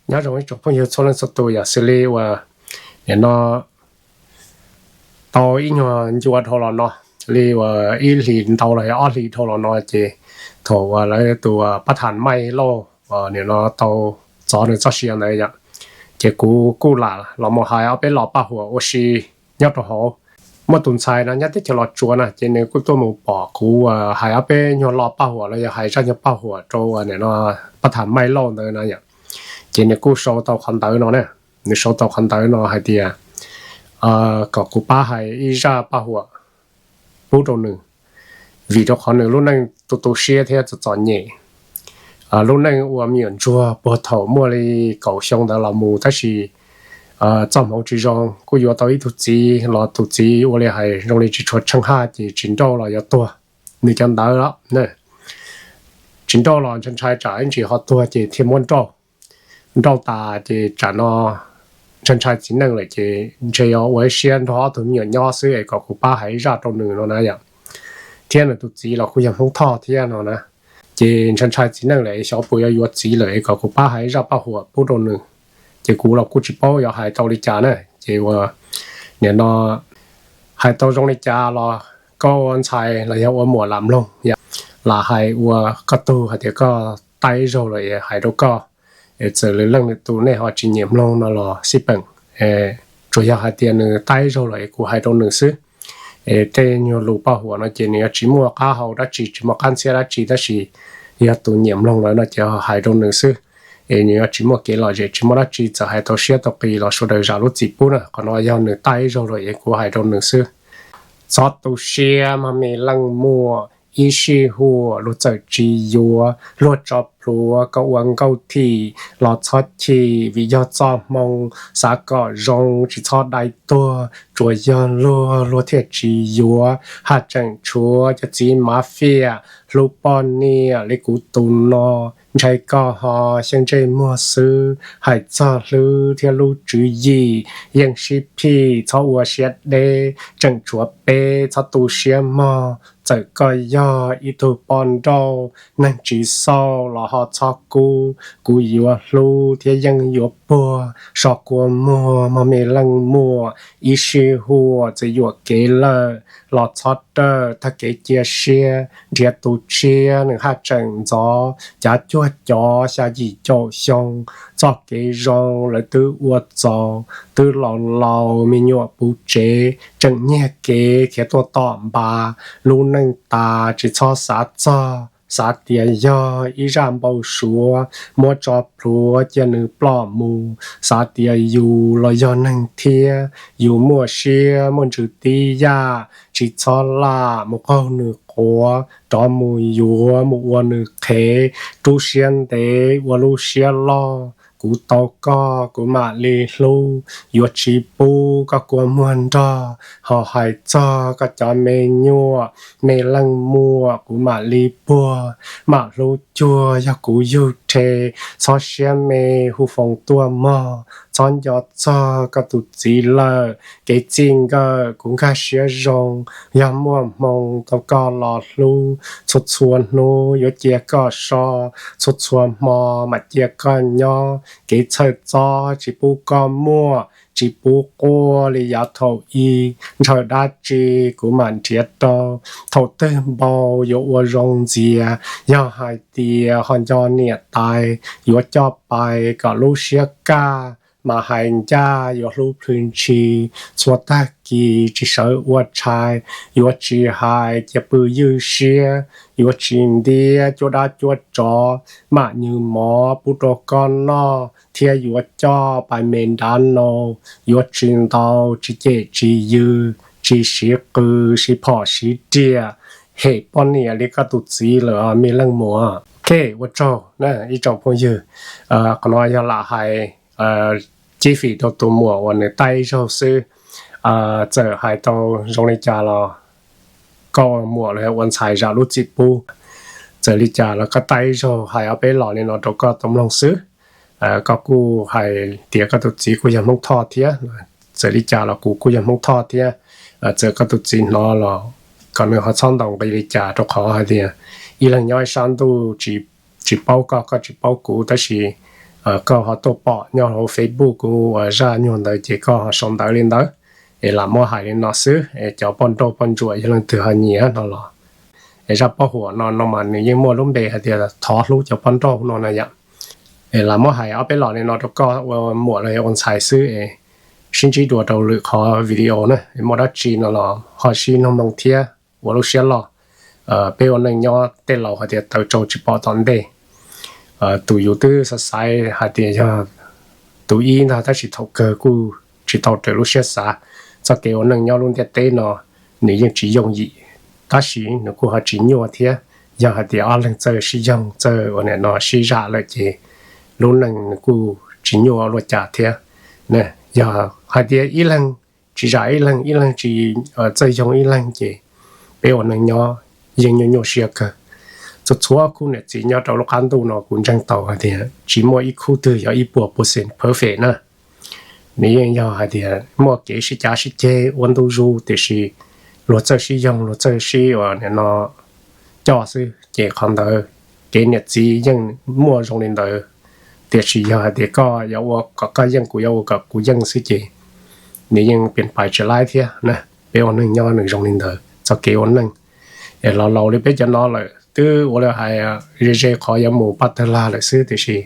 Nyob zoo ib tsoom phooj ywg txhua leej txhua tus, yog xws li uas nim no tau ib nyuag ncua dhau los no, li uas ib hlis ntau los yog ob hlis dhau los no ces thaum uas lawv tus pab tham maij lauj nim no tau txov nws txoj sia ntawd yom, ces kuv kuj lam los mus hais ob peb lo paj huam ua si nyob rau hauv. Muaj tus ntxhais no nyob teb chaws Los Tsuas na, ces nws kuj tuaj mus pom kuv hais ob peb nyuag lo paj huam los yog hais zaj nyuag paj huam rau nim no pab tham maij lauj ntawd no yom. Ces nws kuj sau tau qhov ntawv no na, nws sau tau qhov ntawv no hais tias kom kuv pab hais ib zaj paj huam pub rau nws, vim rau qhov nws lub neej tu tu siab thiab txom txom nyem. Lub neej ua me nyuam ntsuag puag thaum muaj li kaum xyoo ntawd los mus tab sis txoj hmoov tsis zoo, kuj yuav tau ib tug txiv los tus txiv ua li hais zoo li tsis tshua tsheej haj ces tsis nrauj los yuav tuag. Nws cov ntawv tsis nrauj los ntshai ntshai tsam ib ntsis ho tuag ces thiaj muab nrauj. Nrauj tas ces tsam no ntshai ntshai txiv neej lawm ces ntshe yuav ua ib siab nrog ob tug me nyuam nyob xwb es kom kuv pab hais ib zaj rau nws no na yom. Thiab nws tus txiv los kuj yog Hmoob Thoj thiab no na. Ces ntshai ntshai txiv neej lawm xyov puas yuav yuav txiv lawm es kom kuv pab hais ib zaj paj huam pub rau nws. Ces kuv los kuj tsis paub yuav hais tau li cas na, ces ua nim no hais tau zoo li cas los koj ua ntxhais los yog ua muam lam mloog, lam hais ua koj tug hais tias koj taij ib zaug lawm es hais rau koj, txawm lwm leej lwm tus nej ho tsis nyiam mloog no los xij peem, tsuas yog hais tias nws taij ib zaug lawm es kuv hais rau nws xwb. Es tej nyuag lus paj huam no ces nws yuav tsis muaj qab hau dab tsi, tsis muaj qab ntxhiab dab tsi, tab sis yog tus nyiam mloog lawm no ces hais rau nws xwb. Es nws yuav tsis muaj kev lom zem tsis muaj dab tsi, txawm hais tau siab tau qis los sawv daws zam lub txim pub na. Qhov no yog nws taij ib zaug lawm es kuv hais rau nws xwb. Txhob tu siab mog me leej muam, ib sij huam luag txawm tsis yuav, luag tso plhuav koj ua nkauj thim los txhob chim, vim yog txoj hmoo xav kom zoo tsis txhob dai tuag, tsuas yog luag luag thiaj tsis yuav, haj tseem tshuav cov txiv mafias hlub poj niam li kuv tus no. Ntshai koj ho xyeej ntsej muag xwb, hais txog hlwb thiab lub tswv yim yeej sib phim, txhob ua siab deb, tseem tshuav peb txhob tu siab mog. Txawm koj yog ib tug poj nrauj, neeg tsis xauj los ho txhob kub, kuv yuav hlub thiab yeej yuav puag, so kua muag mog me leej muam, ib sij huam txawm yuam kev lawm los txhob rawm, tag kev cia siab nrhiav tus tshiab nws haj tseem ntxov, cav cuag cov xya yim caum xyoo, txoj kev zoo lawv twb ua txaus, twb laus laus me nyuam puv tsev, tseem nyiag kev khiav tuaj tom npas, lub neej tas tsis txhob xav txog, xav tias yog ib zaj npau suav, muab tso plhuav cia nws ploj mus, xav tias yus los yog neeg thiab, yus muaj siab muaj ntsws tib yam, tsis txhob lam mus qaug nws quav, rov mus yuav mus ua nws qhev, rub siab ntev ua lub siab loj, kuv tau koj kuv mam li hlub, yuav tsis pub koj kua muag nrog, ho hais txog koj cov me nyuam, me leej muam kuv mam li puag, mam hlub cuag yog kuv yug rhe, txhob siab me hu foos tuaj mog, txhob nco txog koj tus txiv lawm, kev txij nkawm kuv nkag siab zoo, yog muaj hmoo tau koj los hlub, txhua txhua hnub yuav cia koj so, txhua txhua hmo mam cia koj nyob, kev txhawj txob tsis pub koj muaj, tsis pub quaj li yav thaum i, ntshaw dab tsi kuv mam nrhiav rau, thaum twg npau yuav ua zoo ntxias, yog hais tias ho nco niam tais, yuav coj pais kom lub siab kaj, mas hais ncaj yuav hlub plhws ntshis, txhua tag kis tsis sawv ua tshais, yuav tsis hais cia pw ywj siab, yuav tsis ntiab cuab dab cuab tsov, mam nywg mov pub rau koj noj, thiab yuav coj pais me nrav no, yuav tsis ntaus tsis cem tsis yws, tsis siv qws siv phom siv riam, hem poj niam li koj tus txiv lawm me leej muam. Ok, ua tsaug na ib tsoom phooj ywg. Qhov no yog lam hais cib fim rau tus muam uas nws taij ib zaug xwb. Txawm hais tau zoo li cas los koj ua muam los yog ua ntxhais zam lub txim pub. Txawm li cas los koj taij ib zaug hais ob peb los li no rau koj tau mloog xwb. Koj kuj hais tias koj tus txiv kuj yog Hmoob Thoj thiab, txawm li cas los kuv kuj yog Hmoob Thoj thiab. Txawm koj tus txiv hnov los kom nws ho txhob ntaus nqi li cas, rau qhov hais tias ib leeg nyob ib sab ntuj, tsis paub koj koj tsis paub kuv, tab sis koj ho tuaj pom nyob hauv Facebook kuv ua zaj nyuag ntawd ces koj ho sau ntawv li ntawd. Es lam muab hais li no xwb es cov poj nrauj poj ntsuam yog leej twg ho nyiam no los, es zaj paj huam no no mas nws yeej muaj lub npe hais tias thov hlub cov poj nrauj no na yom. Es lam muab hais ob peb los li no rau koj ua muam los yog ua ntxhais xwb es sib ntsib dua rau lwm qhov video na. Muaj dab tsi no los ho sib nug moo thiab ua lub siab loj. Peb ua neej nyob tej laus hais tias taws tsau tsis pom tom ntej. Tus yus twb xav xaiv hais tias yog tus ib ntag tab sis thaum kawg kuj tsis tau raws lub siab xav. Txoj kev ua neej nyob lub ntiaj teb no nws yeej tsis yooj yim, tab sis nws kuj ho tsis nyuaj thiab. Yog hais tias ob leeg txawj sib yoog txawj ua niam no sib zam lawm ces lub neej nws kuj tsis nyuaj ua luaj cas thiab. Yog hais tias ib leeg tsis zam ib leeg, ib leeg tsis txawj yoog ib leeg ces peb ua neej nyob yeej nyuaj nyuaj siab kawg. Txhua txhua khub niam txiv nyob rau lub qab ntuj no kuv ntseeg tau hais tias tsis muaj ib khub twg yog ib puas percent perfect na. Nws yeej yog hais tias muaj kev sib cav sib ceg ua ntu zus tiam sis luag txawj sib yoog luag txawj sib ua niam no coj xwb ces qhov ntawd kev niam txiv yeej muaj zoo li ntawd. Tiam sis yog hais tias koj yuav ua kom koj yeej kuv yuav ua kom kuv yeej xwb ces nws yeej pes pais tsis laib thiab na. Peb ua neej nyob nws zoo li ntawd txoj kev ua neej. Es laus laus li peb cov no lawm twb ua li hais ze ze qhov yuav mus paj tawg lag lawm xwb tiam sis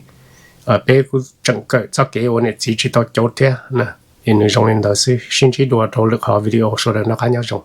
peb kuj tseem kawm txoj kev ua niam txiv tsis tau cauv thiab na. Es nws zoo li ntawd xwb, sib ntsib dua rau lwm qhov video, sawv daws noj qab nyob zoo.